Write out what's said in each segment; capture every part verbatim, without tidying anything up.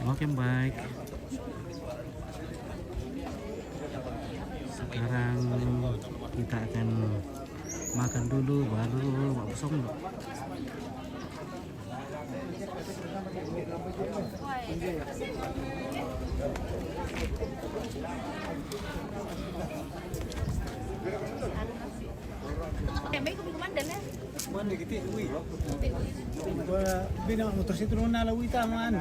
Oke, baik. Sekarang kita akan makan dulu, baru makan. Mana kita, ui? Bina motor situ nona la ui ta manu.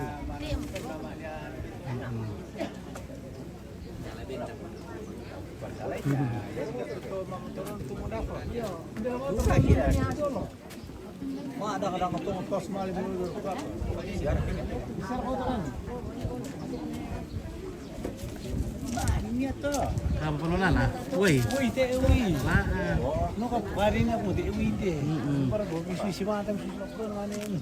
Ma ada kadang tu tos mali dulu. Bisa kau tu kan? Ini tu. Apa nona lah? Woi. Ui, te ui. Ah, ah. No ka pari na ko te ui te. Mm-mm. Para ko bisi si mata bisi ko na ni.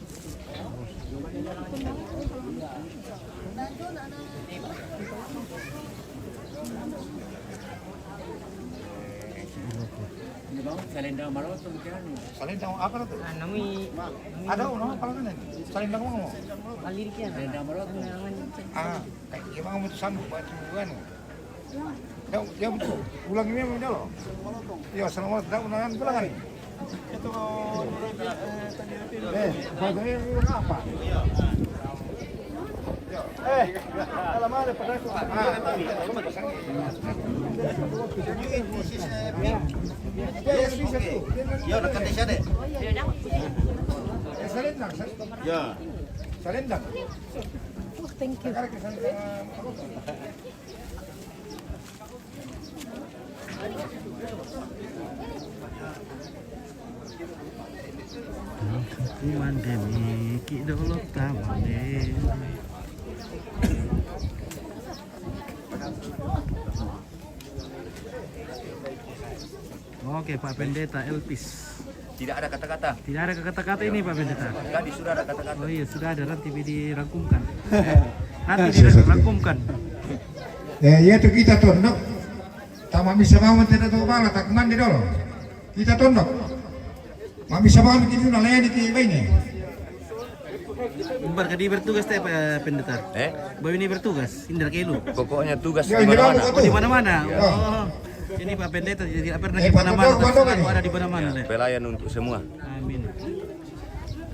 Salendang maroto, mungkin anu. Salendang apa tu? Ah, nami. Ada orang apa lagi ni? Salendang apa? Salendang maroto. Ah, kayak gimana tu sambut batu anu? Ya, ya betul. Ulang ini apa lo? Ya, selamat datang ulangan ulangan. Eh, bahasanya ini apa? Eh, kalau mana pada aku. Ah, iya, iya, iya. Ya, dekat desa deh. Eh, Salendang, Sal- Ya. Salendang. Oh, thank you. Kumande mi ki dolo tamane. Oke, Pak Pendeta Elpis. Tidak ada kata-kata. Tidak ada kata-kata ini, Pak Pendeta. Tadi sudah ada kata-kata. Oh iya, sudah ada, nanti dirangkumkan. Nanti dirangkumkan. Eh, iya tu kita tondok. Tama bisa mau tidak tahu bala tak mandi dulu. Kita tondok. Ma bisa mau kita dulu layani ke ini. Umbar kadi bertugas te, Pak Pendeta? Eh? Bawa ini bertugas, indra kelu. Pokoknya tugas di mana-mana. Oh, di mana-mana. Ya. Oh. Ini Pak Pendeta tidak pernah di mana-mana, tapi selalu ada di mana-mana. Ya, pelayan untuk semua. Amin.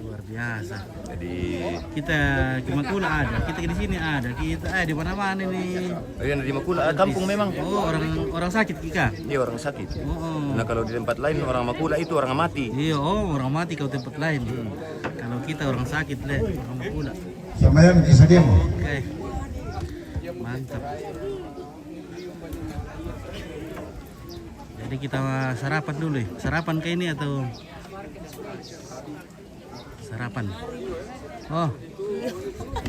Luar biasa. Jadi kita di Makula ada, kita di sini ada, kita ada di mana-mana ini. Oh, yang di Makula ada kampung memang. Oh, orang orang sakit kita. Iya, orang sakit. Oh, oh. Nah, kalau di tempat lain orang Makula itu orang mati. Iya, oh, orang mati kalau tempat lain. Hmm. Kalau kita orang sakit deh, orang Makula. Sama yang kisah dia. Oke. Mantap. Jadi kita sarapan dulu ya. Sarapan ke ini atau sarapan? Oh.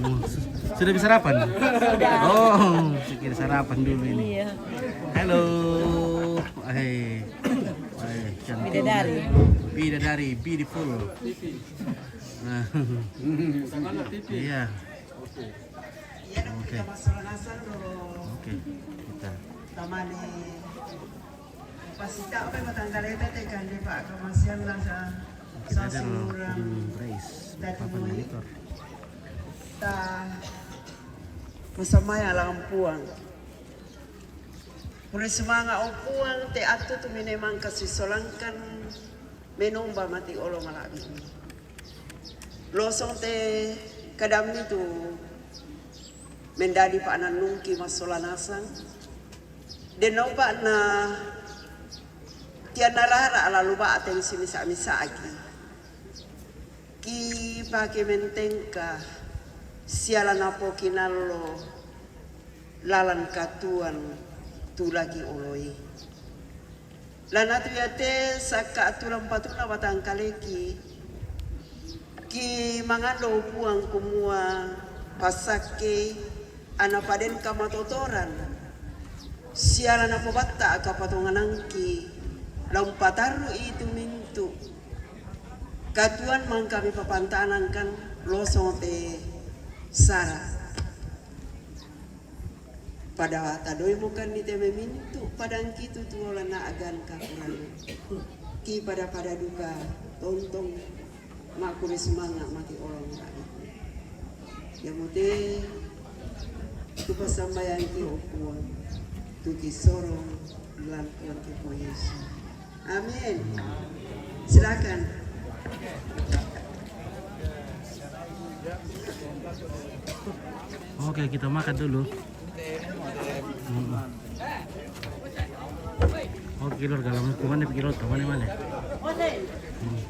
Oh, su- sudah bisa sarapan? Oh, saya kira sarapan dulu ini. Iya. Halo. Hai. Hai, cantik. Bidadari. Bidadari, beautiful. Nah. Iya. Oke. Oke, kita. Tamane. Pasita oke, matanggaleta te kande pa kamasian la sa. Kita sa ada lo, sumuram. Hmm, Grace, dati papa mui. Monitor. Ta masamaya la ampuang. Pure sumanga o Puang te atu tu minemang kasisolangkan menomba mati olo malabi. Losong te kadammi tu mendadi pa'nannungki massola nasang. Denno pa'na tianna rara lalu ba'teng simisa-misaki. Ki pake mentengka siala napokinallo lalan katuan tulaki oloi. Lanatu iate sakka tulang patuna batangkaleki, ki mangando Puang kumua passakke ana paden kamatotoran, siala napobatta kapatonganangki, la umpatarru'i tu mintu katuan mangkami papantanangkan losong te sara. Pada tadoimokan ni te memintu padangki tu tuo lana agan kakurang. Ki pada-pada duka tontong makure sumanga mati olong tadi. Yamute Tupa sambayan ki ukuan, tuki sorong lan Tuhan ki Yesus. Amin. Silakan. Oke, kita makan dulu. Hmm. Oke, lor, kalau mau kemana, pikir lor kemana, mana? Hmm.